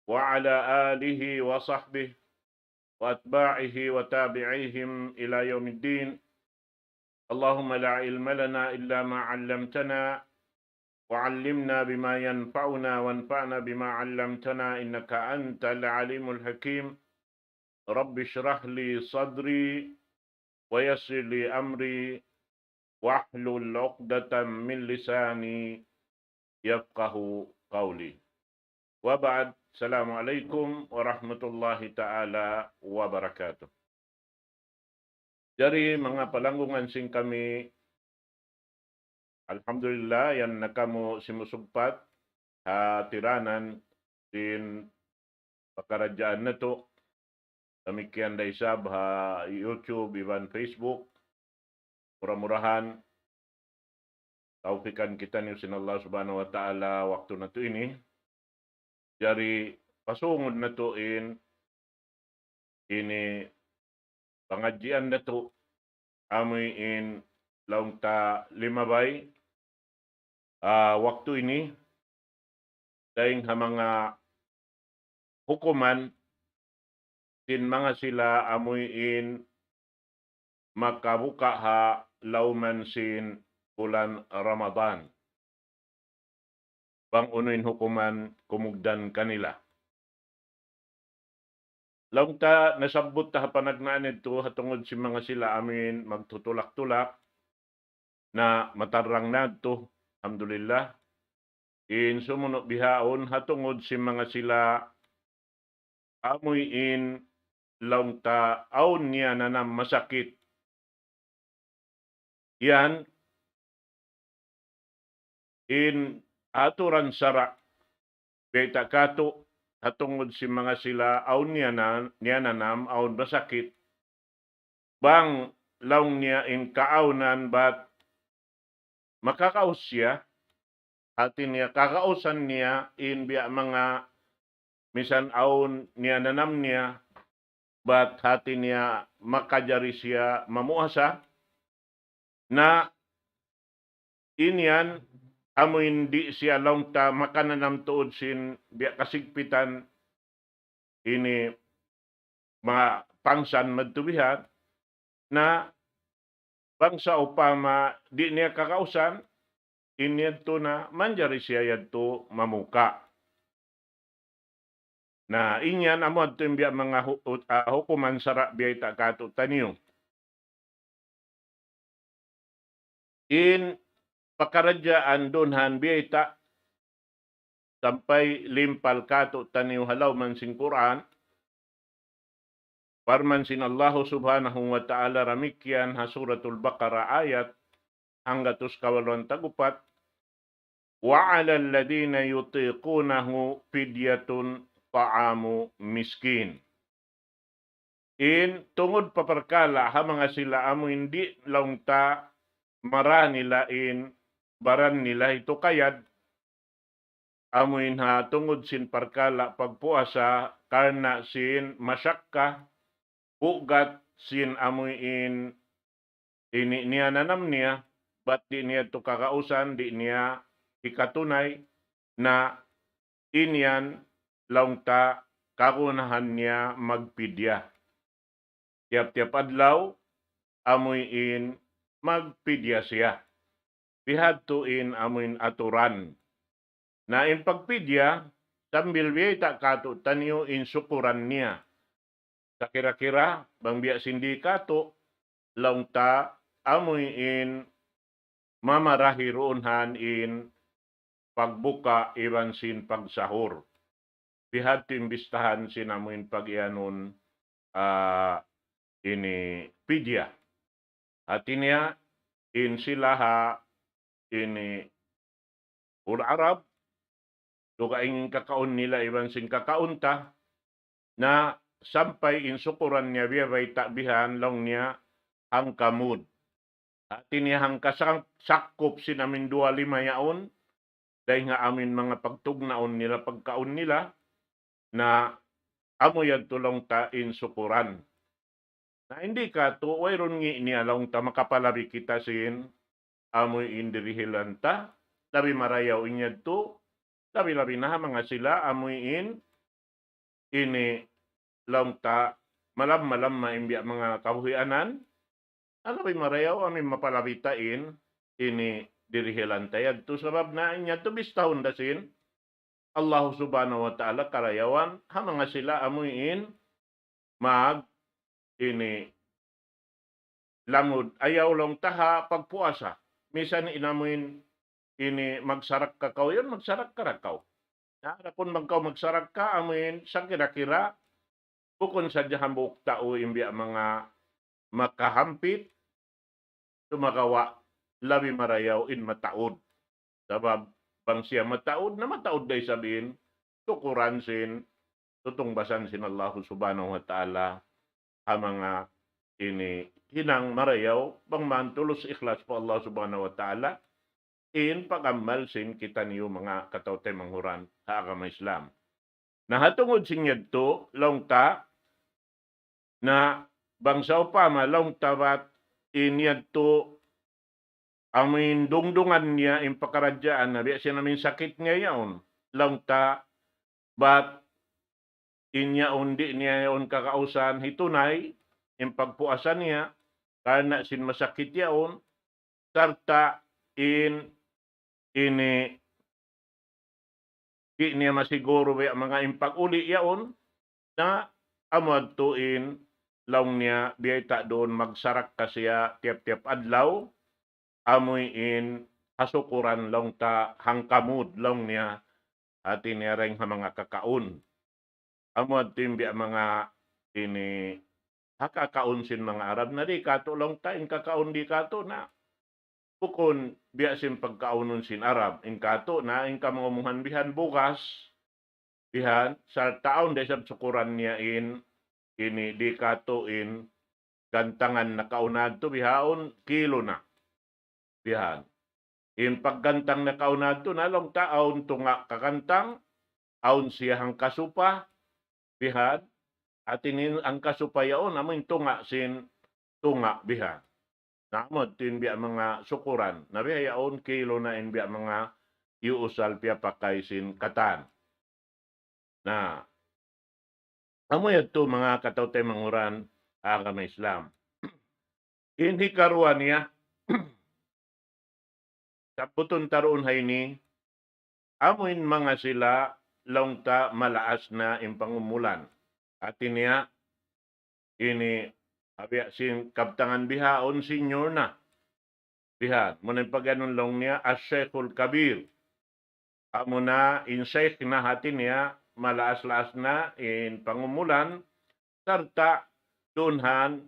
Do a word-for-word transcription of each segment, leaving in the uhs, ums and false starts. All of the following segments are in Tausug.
وعلى آله وصحبه وأتباعه وتابعيهم إلى يوم الدين. اللهم لا علم لنا إلا ما علمتنا، وعلمنا بما ينفعنا، وانفعنا بما علمتنا، إنك أنت العليم الحكيم. رب اشرح لي صدري ويسر لي أمري واحلل عقدة من لساني يفقه قولي. وبعد، السلام عليكم ورحمة الله تعالى وبركاته. Jari, manga palanggungan sin kami, alhamdulillah, yan na kamu simusugpat ha tiranan sin pakaradjaan natu'. Damikkiyan da isab ha YouTube iban Facebook. Mura-murahan tawpikan kitaniyu sin Allah Subhanahu wa Ta'ala waktu natu' ini. Jari, pasungud natu' in ini pangadjian natu', amuin laung ta limabay, ah, waktu ini, dayn ha manga hukuman sin manga sila amuin makabuka' ha lawman sin bulan Ramadan. Bang unu in hukuman kumugdan kanila. Laung ta nasabbut ta ha panagnaan yadtu ha tungud sin manga sila amuin magtutulak-tulak, na matarrang na yadtu, alhamdulillah. In sumunu' bihaun ha tungud sin manga sila amuin laung ta awn niya nanam masakit. Yan in aturan sara' biyayta' katu' ha tungud sin manga sila awn niya na, niya nanam, awn masakit. Bang laung niya in kaawnan bat makakaus siya, hati niya kakausan niya in biya' manga misan awn niya nanam niya, bat hati niya makajari siya mamuasa, na in yan amuin di' siya laung ta makananam tuud sin biya' kasigpitan ini ma-, pangsan madtu bihan, na bang sawpama di' niya kakausan, in yadtu na manjari siya yadtu mamuka'. Na, in yan amu yadtu in biya' manga hu-, ut-, ah, hukuman sara' biyayta' kātu'niyu. In pakaradjaan duun han biyayta' sampay limpal kātu'niyu ha lawman sin Qur'an, parman sin Allahu Subhanahu wa Ta'ala damikkiyan ha Suratul Baqarah ayat hanggatus kawaluan tag-upat, وعلى الذين يطيقونه فدية طعام مسكين. In tungud pa parkala' ha manga sila amuin di' laung ta mara nila in baran nila hitukayad, amuin ha tungud sin parkala' pagpuasa karna' sin masyakka, bugat sin amuin ini niya nanam niya, bat di' niya tu kakausan, di' niya hikatunay, na in yan laung ta kagunahan niya magpidya. Tiyap-tiyap adlaw, amuin magpidya siya. Bihadtu in amuin aturan. Na in pagpidya, sambil biyayta' kātu'niyu in sukuran niya. Sakira-kira, bang biya' sin di kātu', laung ta amuin mamarahi duun han in pagbuka iban sin pagsahur. Bihadtu in bistahan sin amuin pag-iyanun, ah, ini pidya. Hati niya, in sila ha ini ul Arab, dugaing in kakaun nila iban sin kakaun ta, na sampay in sukuran niya biya' bayta' bihan laung niya hangka mud. Hati niya hangka sang-, sakkup sin amuin duwa lima yaun, dayn ha amuin manga pagtugnaun nila, pagkaun nila, na amu yadtu laung ta in sukuran. Na in di kātu', wayruun ngi' niya laung ta makapalabi kita sin amuin dirihilan ta, labi marayaw in yadtu, labi-labi na ha manga sila amuin ini laung ta malam-malam ma in biya' manga kabuhianan, labi marayaw amu in mapalabita in ini dirihilan ta yadtu sabab na in yadtu bistahun da sin Allah Subhanahu wa Ta'ala karayawan ha manga sila amu in mag ini lamud ayaw laung ta ha pagpuasa. Misan in amu in ini magsarakka kaw yan, magsarakka ra kaw. Na, adapun bang kaw magsarakka amu in sakira-kira, bukun sadja hambuuk tau in biya' manga makahampit, sumagawa' labi marayaw in mataud. Sabab bang siya mataud, na mataud da isab in tukuran sin tutungbasan sin Allah Subhanahu wa Ta'ala ha manga ini hinang marayaw, bang man tulus ikhlas pa Allah Subhanahu wa Ta'ala in pag-amal sin kitaniyu manga kataw-taymanghuran ha agama Islam. Na ha tungud sin yadtu, laung ta, na bang sawpama laung ta bat in yadtu amu in dungdungan niya in pakaradjaan na biya' sin amu in sakit niya yaun. Laung ta bat in yaun di' niya yaun kakausan hitunay in pagpuasa niya karna' sin masakit yaun, sarta' in ini di' niya masiguru biya' manga in pag-uli' yaun, na amu yadtu in laung niya biyayta' duun magsarakka siya tiyap-tiyap adlaw, amu in hasukuran laung ta hangkamud laung niya, hati niya dayn ha manga kakaun. Amu yadtu in biya' manga ini ha kakaun sin manga Arab na di' katu' laung ta in kakaun di' katu' na bukun biya' sin pagkaunun sin Arab. In katu' na in kamangumuhan bihan bugas, bihan, sarta' awn da isab sukuran niya in ini di' katu' in gantangan nakauna yadtu bihaun kilo na. Bihan. In paggantang nakauna yadtu na laung ta awn tunga' kagantang, awn siya hangkasupa, bihan. Hati niya in hangkasupa yaun amu in tunga' sin tunga' bihan. Na amu yadtu in biya' manga sukuran. Na biya' yaun kilo na in biya' manga iyuusal piyapakay sin katan. Na amu yadtu manga kataw-taymanghuran ha agama Islam. In hikaruwa niya, sabbutun ta duun ha ini, amu in manga sila laung ta malaas na in pangumulan. Hati niya, ini biya' sin kabtangan bihaun senior na. Bihan, muna in pag-anun laung niya, Ash-Shaykhul Kabir. Amu na in shaykh na hati niya, malaas-laas na in pangumulan, sarta' duun han,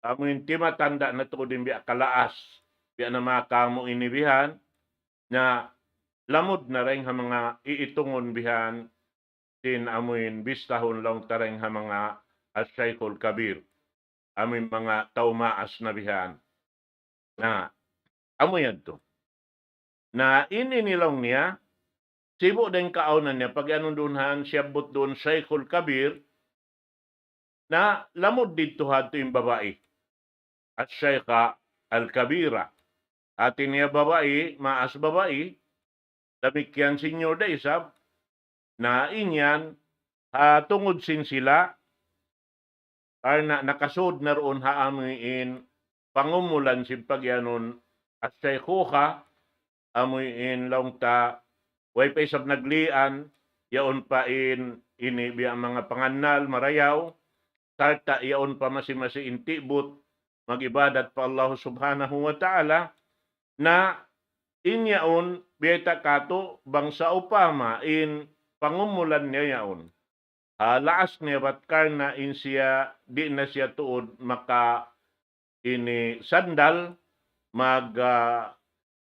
amu in timatanda' na tuud in biya' kalaas, biya' na manga kamu ini bihan, na lamud na dayn ha manga iitungun bihan, sin amu in bistahun laung ta dayn ha manga Ash-Shaykhul Kabir. Amu in manga tau maas na bihan. Na, amu yadtu. Na, ini in laung niya, sibu' da in kaawnan niya, pag-iyanun duun han, siyabbut duun Shaykhul Kabir, na lamud didtu hadtu in babai. Ash-Shaykha Al-Kabira. Hati niya babai, maas babai, damikkiyan senior da isab. Na in yan, ha tungud sin sila, karna' nakasud na duun ha amu in pangumulan sin pag-iyanun Ash-Shaykhuha, amu in laung ta, way pa isab naglian, yaun pa in ini biya' manga pangannal marayaw, sarta' yaun pa masi-masi in ti'but, mag-ibadat pa Allah Subhanahu wa Ta'ala, na in yaun, biyayta' katu', bang sawpama in pangumulan niya yaun. Ha, laas niya bat karna' in siya, di' na siya tuud maka ini sandal, mag, ah,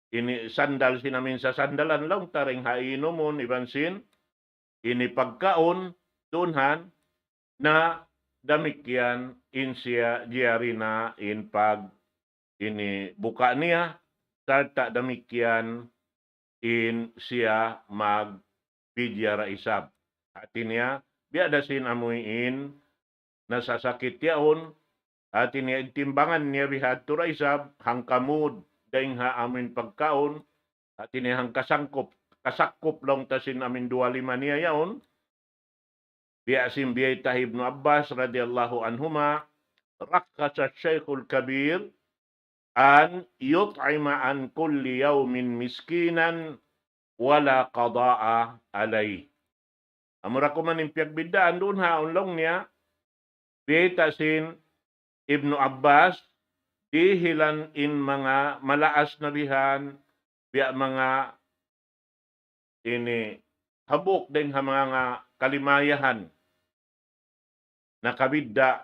ini sandal sin amu in sasandalan laung ta dayn ha inumun, iban sin ini pagkaun, duun han, na damikkiyan in siya jiyari na in pag ini buka niya, sarta' damikkiyan in siya magpidya da isab. Hati niya, biya' da sin amu in nasasakit yaun, hati niya in timbangan niya bihadtu da isab, hangkamud, dayn ha amu in pagkaun, hati niya hangkasangkup, kasakkup laung ta sin amu in duwa lima niya yaun, Biya' sin biyayta' Ibnu Abbas radiyallahu anhuma, رخص الشيخ الكبير أن يطعم عن كل يوم مسكينا ولا قضاء عليه. Amura kuman in piyagbiddaan duun ha, laung niya, biyayta' sin Ibnu Abbas, dihilan in manga malaas na bihan, biya' manga ini hambuuk dayn ha manga kalimayahan nakabidda'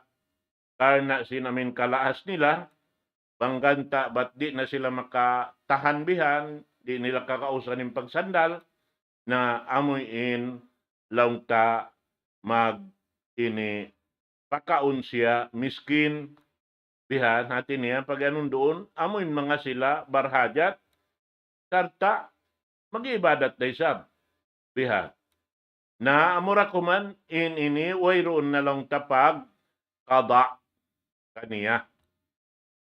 karna' sin amuin kalaas nila, bang ganta' bat di' na sila makatahan bihan, di' nila kakausan in pagsandal, na amuin laung ta mag ini pakaun siya miskin, bihan, hati niya, pag-anun duun, amuin manga sila barhajat, sarta' mag-ibadat da isab. Bihan. Na amura kuman in ini wayruun na laung ta pag-qada kaniya.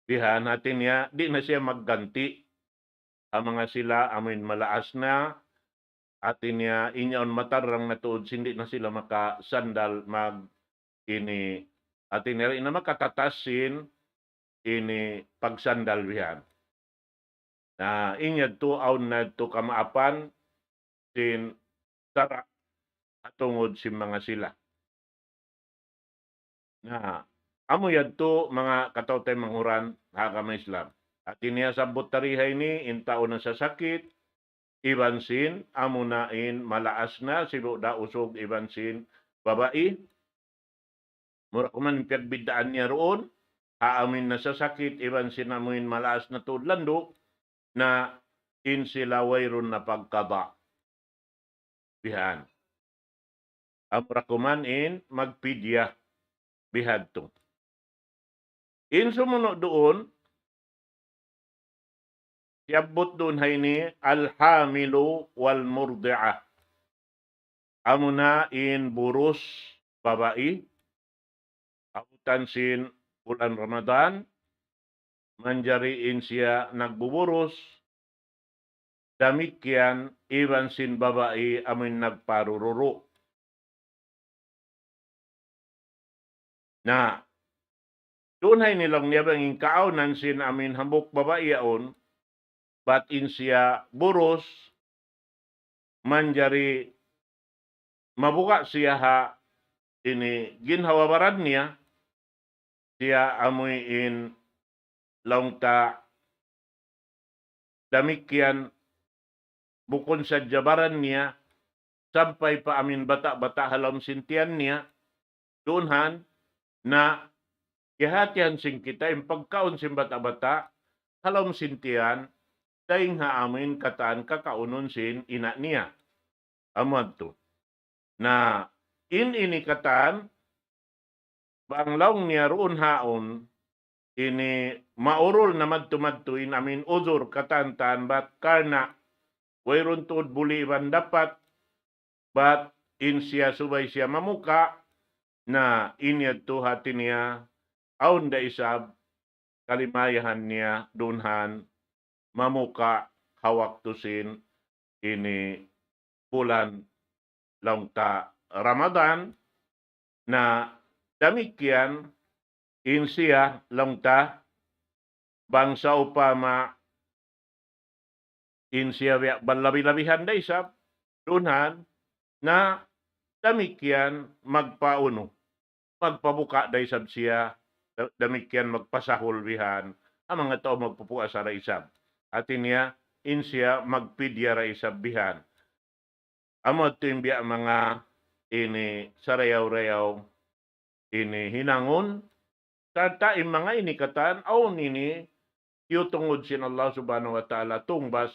Bihan, hati niya, di' na siya magganti. Ha manga sila amuin malaas na, hati niya, in yaun matarrang na tuud sin di' na sila makasandal mag ini, hati niya, di' na makatatas sin ini pagsandal bihan. Na in yadtu awn na yadtu kamaapan sin sara' ha tungud sin manga sila. Na amu yadtu manga kataw-taymanghuran ha agama Islam. Hati niya sabbut ta di ha ini, in tau nasasakit, iban sin, amuna in malaas na, sibu' da usug iban sin babai. Mura kuman piyagbiddaan niya duun, ha amuin nasasakit, iban sin amuin malaas na tuud landu', na in sila wayruun na pagkaba. Bihan. Amura kuman in magpidya bihadtu. In sumunu' duun, siyabbut duun ha ini, الحامل والمرضعة. Amuna in burus babai, abutan sin bulan Ramadan, manjari in siya nagbuburus, damikkiyan iban sin babai amuin nagparururu. Na, duun ha ini laung niya bang in kaawnan sin amuin hambuuk babai yaun, bat in siya burus, manjari mabuga' siya ha ini ginhawa-baran niya, siya amuin laung ta damikkiyan bukun sadja baran niya, sampay pa amuin bata'-bata' ha lawm sin tiyan niya, duun han, na kiyahatihan sin kita in pagkaun sin bata'-bata' ha lawm sin tiyan, dayng ha amuin katan kakaunun sin ina' niya. Amu yadtu. Na in ini katan, bang laung niya duun ha yaun, ini maurul na madtu-madtu in amuin uzur katan-katan bat karna' wayruun tuud buli' iban dapat, bat in siya subay siya mamuka', na in yadtu hati niya, awn da isab kalimayahan niya duun han mamuka' ha waktu sin ini bulan laung ta Ramadan, na damikkiyan in siya laung ta bang sawpama in siya biya' balabi-labihan da isab, duun han, na damikkiyan magpaunu, magpabuka' da isab siya, da-, damikkiyan magpasahul bihan, ha manga tau magpupuasa da isab. Hati niya, in siya magpidya da isab bihan. Amu yadtu in biya' manga ini sarayaw-rayaw ini hinangun, sarta' in manga ini katan, awn ini, tiyutungud sin Allah Subhanahu wa Ta'ala, tungbas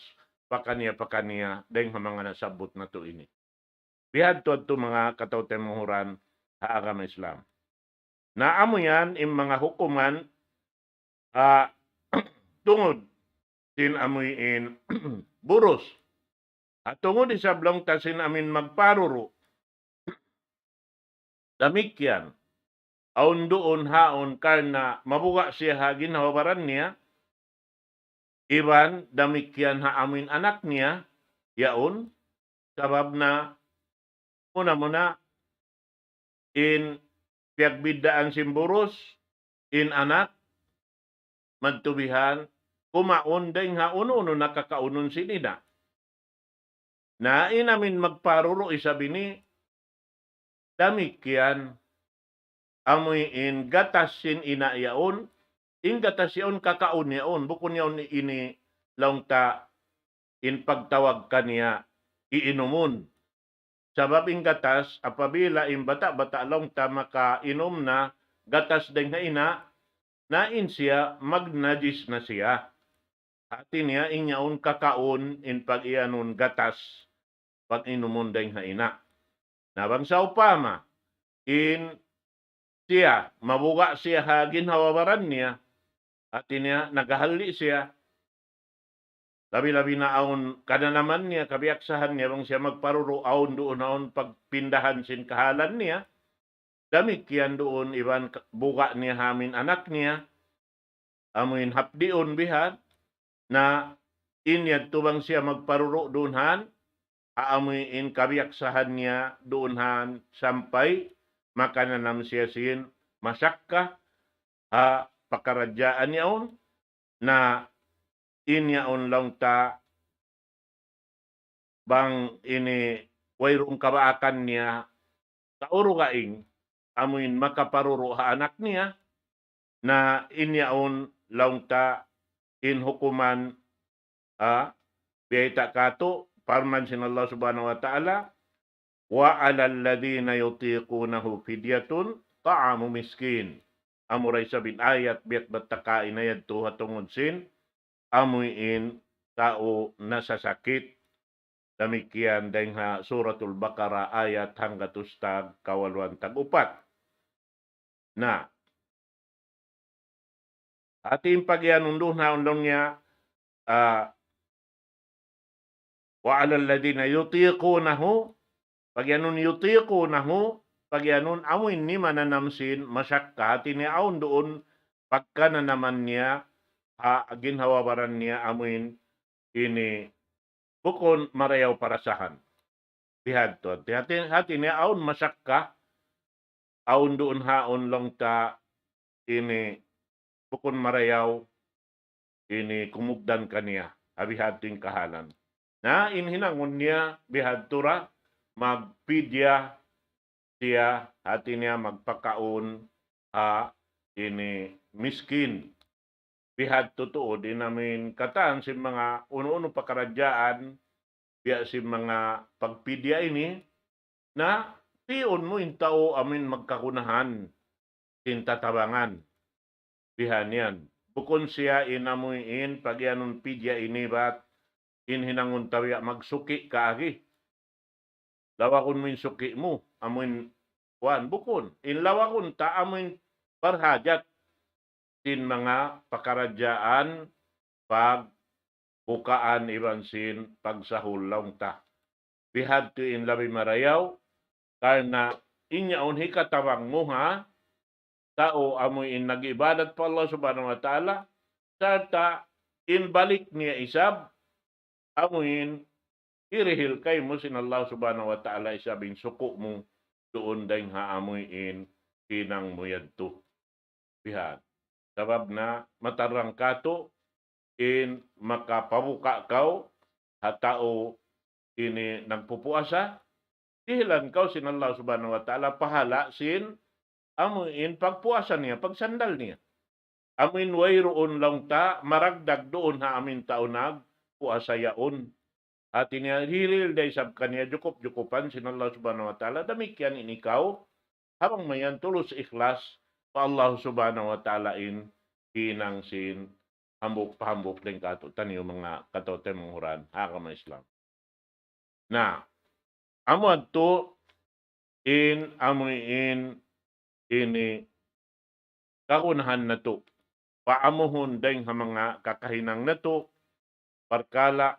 pakaniya-pakaniya, dayng ha manga nasabbut natu' ini. Bihadtu yadtu manga kataw-taymanghuran ha agama Islam. Na amu yan in manga hukuman, ah, tungud sin amuin burus. Ha tungud isab laung ta sin amuin magparuru. Damikkiyan. Awn duun ha yaun karna' mabuga' siya ha ginhawa-baran niya, iban damikkiyan ha amuin anak niya, yaun, sabab na muna-muna in piyagbiddaan sin burus, in anak, madtu bihan, kumaun dayng ha unu-unu na kakaunun sin ina'. Na in amin magparuru' isab ini, damikkiyan, amuin gatas sin ina' yaun, in gatas yaun kakaun yaun, bukun yaun ini laung ta in pagtawag kaniya iinumun. Sabab in gatas, apabila in bata'-bata' laung ta makainum na gatas dayng ha ina', na in siya magnajis na siya. Hati niya in yaun kakaun in pag-iyanun gatas, pag-inumun dayng ha ina'. Na bang sawpama, in siya, mabuga' siya ha ginhawa-baran niya, hati niya, naghahalli' siya, labi-labi na awn kananaman niya, kabiyaksahan niya, bang siya magparuru' awn duun awn pagpindahan sin kahalan niya, damikkiyan duun iban ka-, buga' niya ha amin anak niya, amuin hapdiun bihan, na in yadtu bang siya magparuru' duun han, ha amuin kabiyaksahan niya duun han sampay makananam siya sin masyakka ha pakaradjaan yaun, na in yaun laung ta bang ini wayruun kabaakan niya, kaurugaing, amuin makaparuru' ha anak niya, na in yaun laung ta in hukuman, ha, biyayta' katu', parman sin Allah Subhanahu wa Ta'ala, وعلى الذين يطيقونه فدية طعام مسكين. Amura isab in ayat biya' bat ta kaina yadtu ha tungud sin amuin tau nasasakit. Damikkiyan dayng ha Suratul Baqarah ayat hanggatus tag kawaluan tag upat. Na, hati in pagiyanun duun ha undang niya, ah, وعلى الذين يطيقونه, pagiyanun يطيقونه, pagiyanun amuin niya mananam sin masyakka, hati niya awn duun pagkananaman niya ha ginhawa-baran niya amuin ini bukun marayaw parasahan. Bihadtu. Hati, hati, hati niya awn masyakka, awn duun ha awn laung ta ini bukun marayaw ini kumugdan kaniya. Ha bihadtu in kahalan. Na in hinangun niya bihadtu ra magpidya siya, hati niya magpakaun ha ini miskin. Bihadtu tuud in amin katan sin manga unu-unu pakaradjaan, biya' sin manga pagpidya ini, na piun mu in tau amin magkagunahan sin tatabangan. Bihan yan. Bukun siya in amuin pagiyanun pidya ini bat in hinangun ta biya' magsuki' kaagi. Lawagun mu in suki' mu, amuin kuwan, bukun. In lawagun ta amuin parhajat sin manga pakaradjaan pagbukaan iban sin pagsahul laung ta. Bihadtu in labi marayaw, karna' in yaun hikatabang mu ha tau amuin nag-ibadat pa Allah Subhanahu wa Ta'ala, sarta' in balik niya isab, amuin hirihil kaymu sin Allah Subhanahu wa Ta'ala isab in suku' mu duun dayng ha amuin hinang mu yadtu. Bihan. Sabab na matarang katu' in makapabuka' kaw ha tau ini nagpupuasa, dihilan kaw sin Allah Subhanahu wa Ta'ala pahala' sin amuin pagpuasa niya, pagsandal niya. Amuin wayruun laung ta maragdag duun ha amuin tau nagpuasa yaun. Hati niya, hirihil da isab kaniya jukup-jukupan sin Allah Subhanahu wa Ta'ala. Damikkiyan in ikaw, ha bang mayan tulus ikhlas pa Allah Subhanahu wa Ta'ala in hinang sin hambuuk pa hambuuk dayng katu' taniyu manga kataw-taymanghuran ha agama Islam. Na, amu yadtu in amuin ini kagunahan natu'. Paamuhun dayng ha manga kakahinang natu', parkala'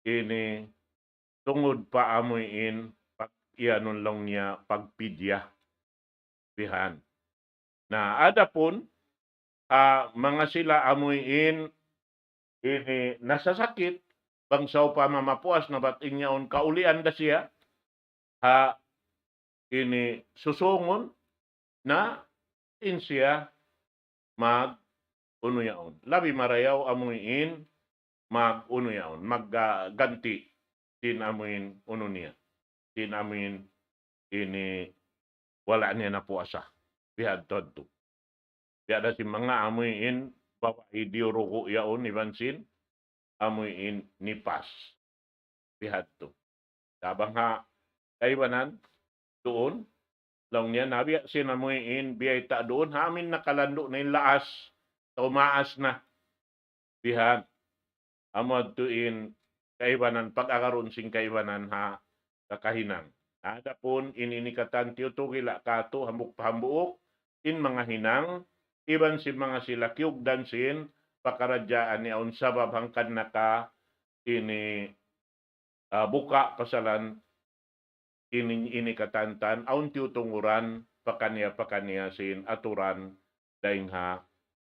ini tungud pa amuin pag-, iyanun laung niya pagpidya. Bihan. Na, adapun, ah, manga sila amuin ini nasasakit, bang sawpama mapuas na bat in yaun kaulian da siya, ha, ini susungun na in siya mag unu yaun. Labi marayaw amuin mag unu yaun, mag, ah, ganti sin amuin unu niya. Sin amuin ini wala' niya napuasa. Bihadtu. Biya' da sin manga amuin babai diyurugu' yaun iban sin amuin nipas. Bihadtu. Tabang ha kaibanan duun, laung niya na biya' sin amuin biyayta' duun, ha amin nakalandu' na in laas, tumaas na. Bihan. Amu adtu in kaibanan, pag-agarun sin kaibanan ha kakahinang. Adapun in ini katan tiyutugila' katu' hambuuk pa hambuuk, in manga hinang, iban sin manga sila kiyugdan sin pakaradjaan yaun sabab hangkan naka ini, ah, buka' pasalan ini, ini katantan, awn tiyutunguran pakaniya-pakaniya sin aturan dayn ha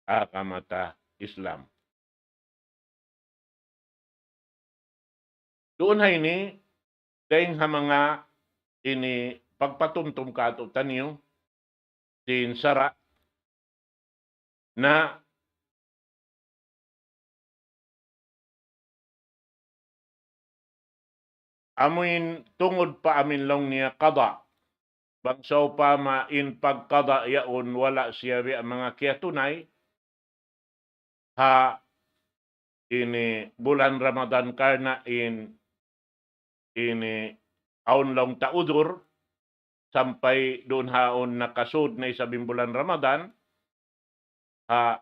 agama ta Islam. Duun ha ini, dayn ha manga ini pagpatumtum katu' taniyu, sin sara' na amuin tungud pa amin laung niya qada. Bang sawpama in pagqada yaun wala' siya biya' manga kiyatunay ha ini bulan Ramadan karna' in ini awn laung ta udhur, sampay duun ha awn nakasud na isab in bulan Ramadan, ha,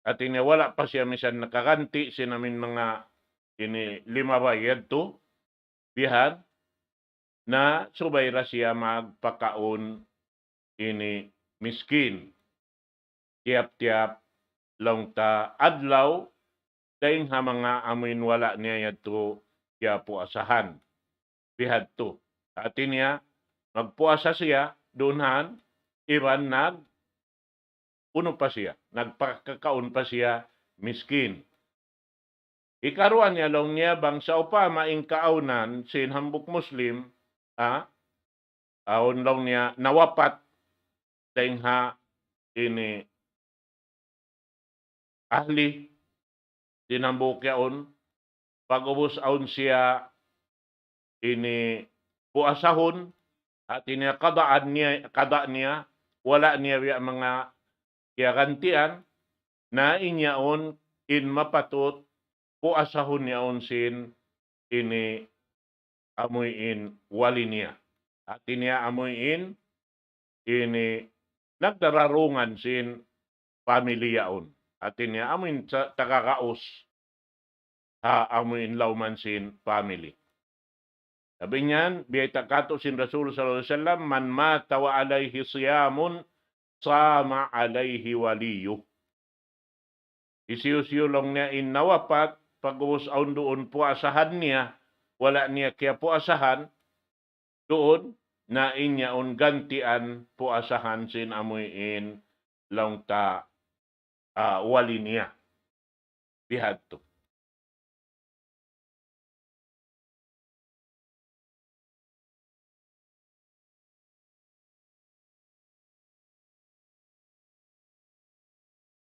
hati niya wala' pa siya misan nakaganti' sin amin manga ini limabay yadtu, bihan, na subay ra siya magpakaun ini miskin. Tiyap-tiyap laung ta adlaw, dayn ha manga amuin wala' niya yadtu kiyapuasahan. Bihadtu. Hati niya, magpuasa siya, duun han, iban nag, unu pa siya, nagpakakaun pa siya, miskin. Ikaruwa niya laung niya bang sawpama in kaawnan sin hambuuk Muslim, ha? Awn laung niya nawapat dayn ha ini ahli sin hambuuk yaun, pag'ubus awn siya ini puasahun, hati niya qadaan niya, qada niya, wala' niya biya' manga kiyagantian, na in yaun in mapatut puasahun yaun sin ini amuin wali niya. Hati niya amuin ini nagdararungan sin family yaun. Hati niya amuin sa-, tagagaus ha amuin lawman sin family. Sabab niyan, biyayta' katu' sin Rasul sallallahu alayhi wasallam, "Man mata wa alayhi siyamun, sama alayhi waliyuh." Hisiyu-siyu laung niya in nawapat, pag'ubus awn duun puasahan niya, wala' niya kiyapuasahan, duun, na in yaun gantian puasahan sin amuin laung ta, ah, wali niya. Bihadtu.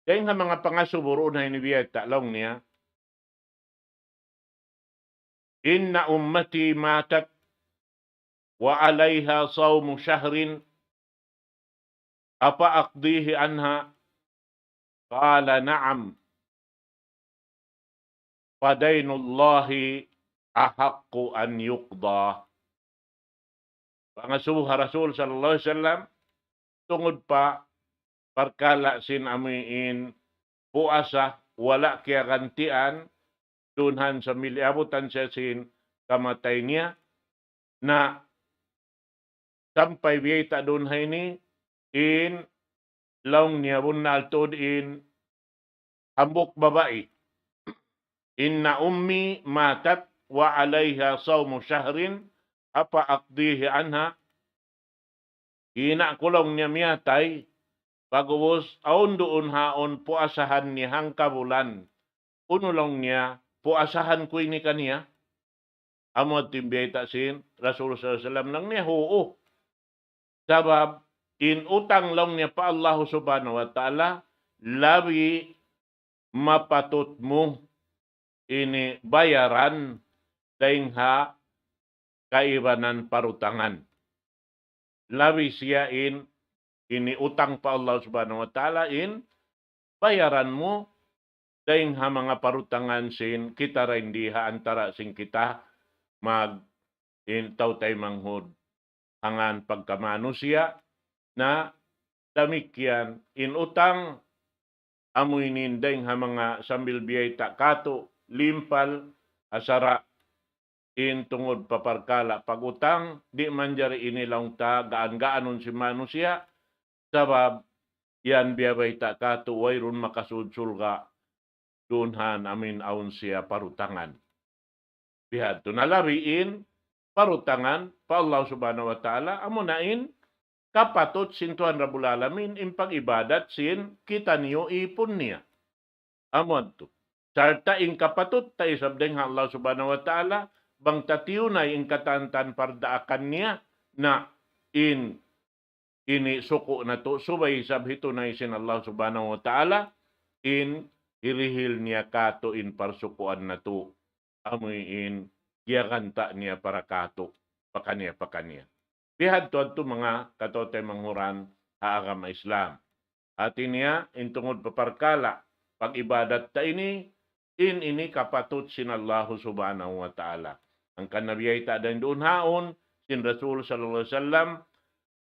Dayn ha manga pangasubu duun ha ini biyayta' laung niya, إن أمتي ماتت وعليها صوم شهر أفأقضيه عنها؟ قال: نعم، فدين الله أحق أن يقضى. Pangasubu ha Rasul sallallahu alayhi wasallam, tungud pa parkala' sin amuin puasa, wala' kiyagantian, duun han sambil iyabutan siya sin kamatay niya, na sampay biyayta' duun ha ini, in laung niya bunnal tuud in hambuuk babai. إن أمي ماتت وعليها صوم شهر أفأقضيه عنها؟ In ina' ku laung niya miyatay, pag'ubus awn duun ha awn puasahan niya hangka bulan. Unu laung niya, puasahan ku ini kaniya? Amu yadtu in biyayta' sin Rasul sallallahu alayhi wasallam laung niya, hu'u. Sabab in utang laung niya pa Allah Subhanahu wa Ta'ala, labi mapatut mu ini bayaran dayn ha kaibanan parutangan. Labi siya in ini utang pa Allah Subhanahu wa Ta'ala in bayaran mu dayn ha manga parutangan sin kita dayn di ha antara sin kita mag in tau taymanghud hangan pagkamanusiya'. Na damikkiyan in utang amu ini in dayn ha manga sambil biyayta' katu' limpal ha sara' in tungud pa parkala' pagutang, di' manjari ini laung ta gaan-gaanun sin manusiya', sabab yan biyabayta' katu' wayruun makasud surga' duun ha amin awn siya parutangan. Bihadtu na labi in parutangan pa Allah Subhanahu wa Ta'ala, amuna in kapatut sin Tuhan Rabbul Alamin in pag-ibadat sin kitaniyu ipun niya. Amu yadtu. Sarta' in kapatut ta isab dayn ha Allah Subhanahu wa Ta'ala, bang ta tiyunay in katantan pardaakan niya, na in ini suku' natu', subay isab hitunay sin Allah Subhanahu wa Ta'ala, in hirihil niya katu' in parsukuan natu', amu in giyaganta' niya para katu', pakaniya-pakaniya. Bihadtu adtu manga kataw-taymanghuran ha agama Islam. Hati niya, in tungud pa parkala' pag-ibadat ta ini, in ini kapatut sin Allahu Subhanahu wa Ta'ala. Hangkan na biyayta' dayn duun haun, sin Rasul sallallahu alayhi wasallam,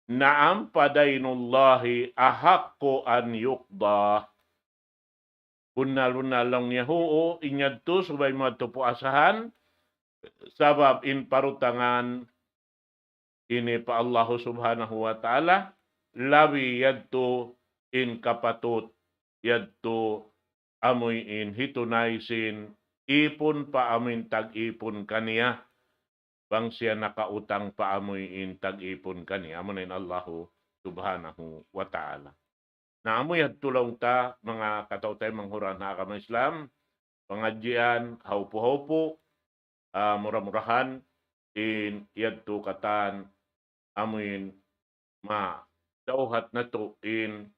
نعم فدين الله أحق أن يقضى. Bunnal-bunnal laung niya, huu, in yadtu subay mu yadtu puasahan, sabab in parutangan ini pa Allahu Subhanahu wa Ta'ala, labi yadtu in kapatut yadtu amuin hitunay sin ipun pa amuin tag-ipun kaniya, bang siya nakautang pa amuin tag-ipun kaniya, amuna in Allahu Subhanahu wa Ta'ala. Na amu yadtu laung ta, manga kataw-taymanghuran ha agama Islam, pangadjian, haupu-haupu, ah, mura-murahan, in yadtu katan, amuin madawhat natu' in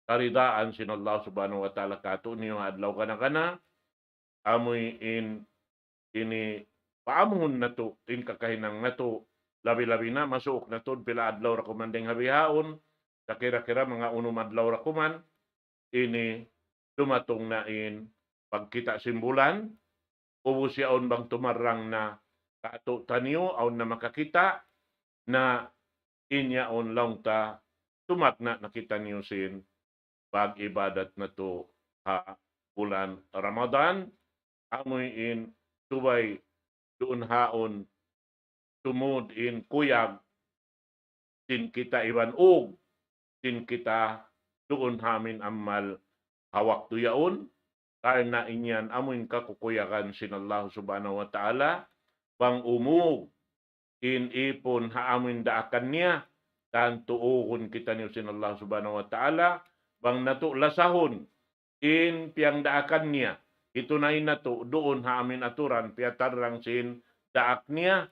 karidaan sin Allah Subhanahu wa Ta'ala katu'niyu ha adlaw kana-kana, amuin ini paamuhun natu' in kakahinang natu', labi-labi na masuuk natu' pila adlaw da kuman dayng ha bihaun, sakira-kira manga unum adlaw da kuman, ini dumatung na in pagkita' sin bulan, ubus yaun bang tumarrang na katu'taniyu, awn na makakita', na in yaun laung ta, tumagna' na kitaniyu sin pag-ibadat natu' ha bulan Ramadan, amuin subay duun haun tumud in kuyag sin kita iban ug sin kita duun ha amin amal ha waktu yaun, karna' in yan amuin kakukuyagan sin Allah Subhanahu wa Ta'ala, bang umug in ipun ha amuin daakan niya, tantu ugun kitaniyu sin Allah Subhanahu wa Ta'ala, bang natu' lasahun in piyangdaakan niya, hitunay natu' duun ha amin aturan piyatarrang sin daak niya,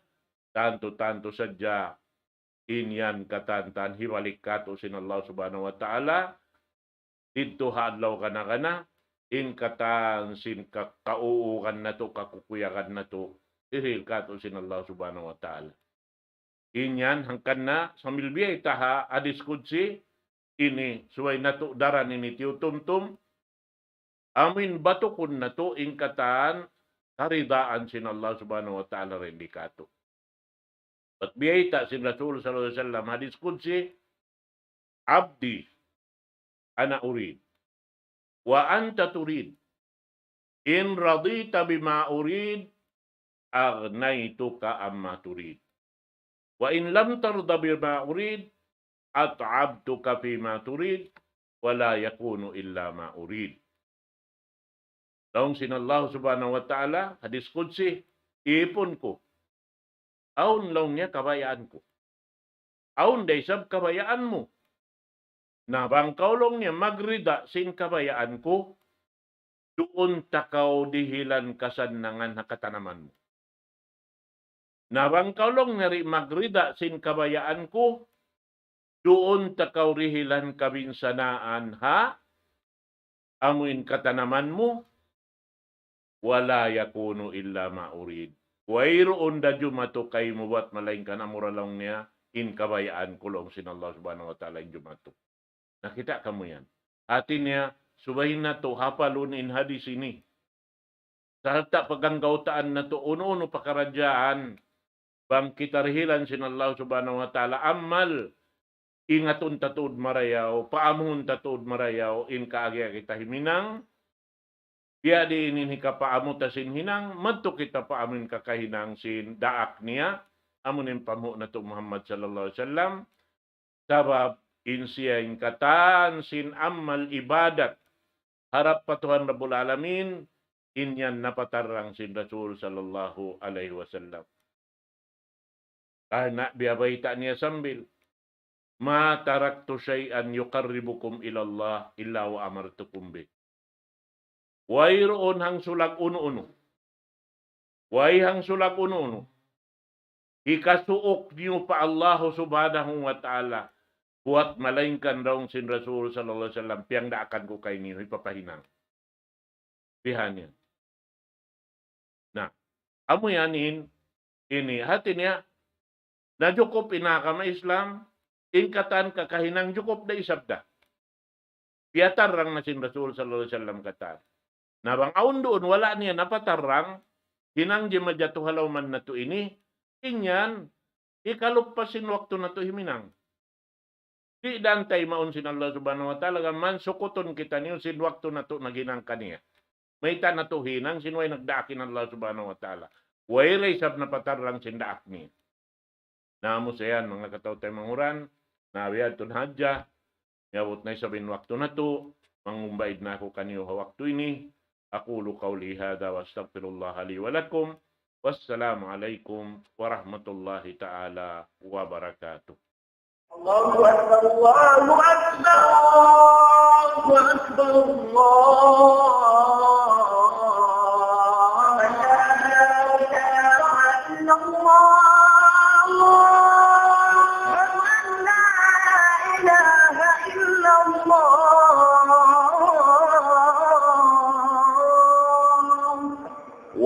tantu-tantu sadja in yan katan-katan hibalik katu' sin Allah Subhanahu wa Ta'ala, didtu ha adlaw kana-kana, in katan sin ka-, kauugan natu', kakukuyagan natu', hirihil katu' sin Allah Subhanahu wa Ta'ala. In yan, hangkan na, sambil biyayta' ha hadis qudsi, ini, subay natu' daran ini tiyutumtum, amuin batukun natu' in katan karidaan sin Allah Subhanahu wa Ta'ala dayn di katu'. Bat biyayta' sin Rasul sallallahu alayhi wasallam, hadis qudsi, عبدي أنا أريد وأنت تريد، إن رضيت بما أريد أغنيتك عما تريد، وإن لم ترض بما أريد أتعبتك فيما تريد ولا يكون إلا ما أريد. Laung sin Allah Subhanahu wa Ta'ala, hadis qudsi, ipun ku, awn laung niya kabayaan ku. Awn da isab kabayaan mu. Na bang kaw laung niya magrida sin kabayaan ku, duun ta kaw dihilan kasannangan ha katanaman mu. Na bang kaw laung niya di' magrida sin kabayaan ku, duun ta kaw dihilan kabinsanaan ha amuin katanaman mu, ولا يكون إلا ما أريد. Wayruun da jumatu kaymu bat malaingkan amura laung niya in kabayaan ku laung sin Allah Subhanahu wa Ta'ala in jumatu. Nakita' kamu yan. Hati niya, subay natu' hapalun in hadis ini. Sarta' paganggautaan natu' unu-unu pakaradjaan bang kita dihilan sin Allah Subhanahu wa Ta'ala amal, ingatun ta tuud marayaw, paamuhun ta tuud marayaw in kaagi-agi ta himinang, biya' diin in hikapaamu ta sin hinang, madtu kita pa amuin kakahinang sin daak niya, amuin panghu' natu' Muhammad sallallahu alayhi wasallam, sabab in siya in katan sin amal ibadat, harap pa Tuhan Rabbul Alamin, in yan napatarrang sin Rasul sallallahu alayhi wasallam. Karna' biya' bayta' niya sambil, ما تركت شيئا يقربكم إلى الله إلا وأمرتكم به. Wayruun hangsulag unu-unu. Way hangsulag unu-unu. Hikasuuk niyu pa Allahu Subhanahu wa Ta'ala. Buwat malaingkan laung sin Rasul sallallahu alayhi wasallam, piyangdaakan ku kayniyu, hipapahinang. Bihan yan. Na, amu yan in, ini, hati niya, na jukup in agama Islam, in katan kakahinang jukup da isab da. Piyatarrang na sin Rasul sallallahu alayhi wasallam katan. Na bang awn duun wala' niya napatarrang, hinang jimajatu ha lawm natu' ini, in yan, hikalup pa sin waktu natu' himinang. Di' da taymaun sin Allah Subhanahu wa Ta'ala, gam mansukutun kitaniyu sin waktu natu' naghinang kaniya. Mayta' natu' hinang sin way nagdaak in Allah Subhanahu wa Ta'ala. Way da isab napatarrang sin daak niya. Na amu sa yan, manga kataw-taymanghuran, na biya' ha yan hadja, miyabut na isab in waktu natu', mangumbaid na aku kaniyu ha waktu ini. أقول قولي هذا وأستغفر الله لي ولكم. والسلام عليكم ورحمة الله تعالى وبركاته. الله أكبر، الله أكبر، الله أكبر، الله أكبر. أشهد أن لا إله إلا الله. أشهد أن لا إله إلا الله.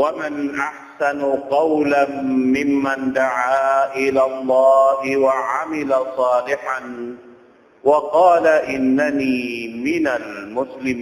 ومن أحسن قولا ممن دعا إلى الله وعمل صالحا وقال إنني من المسلمين.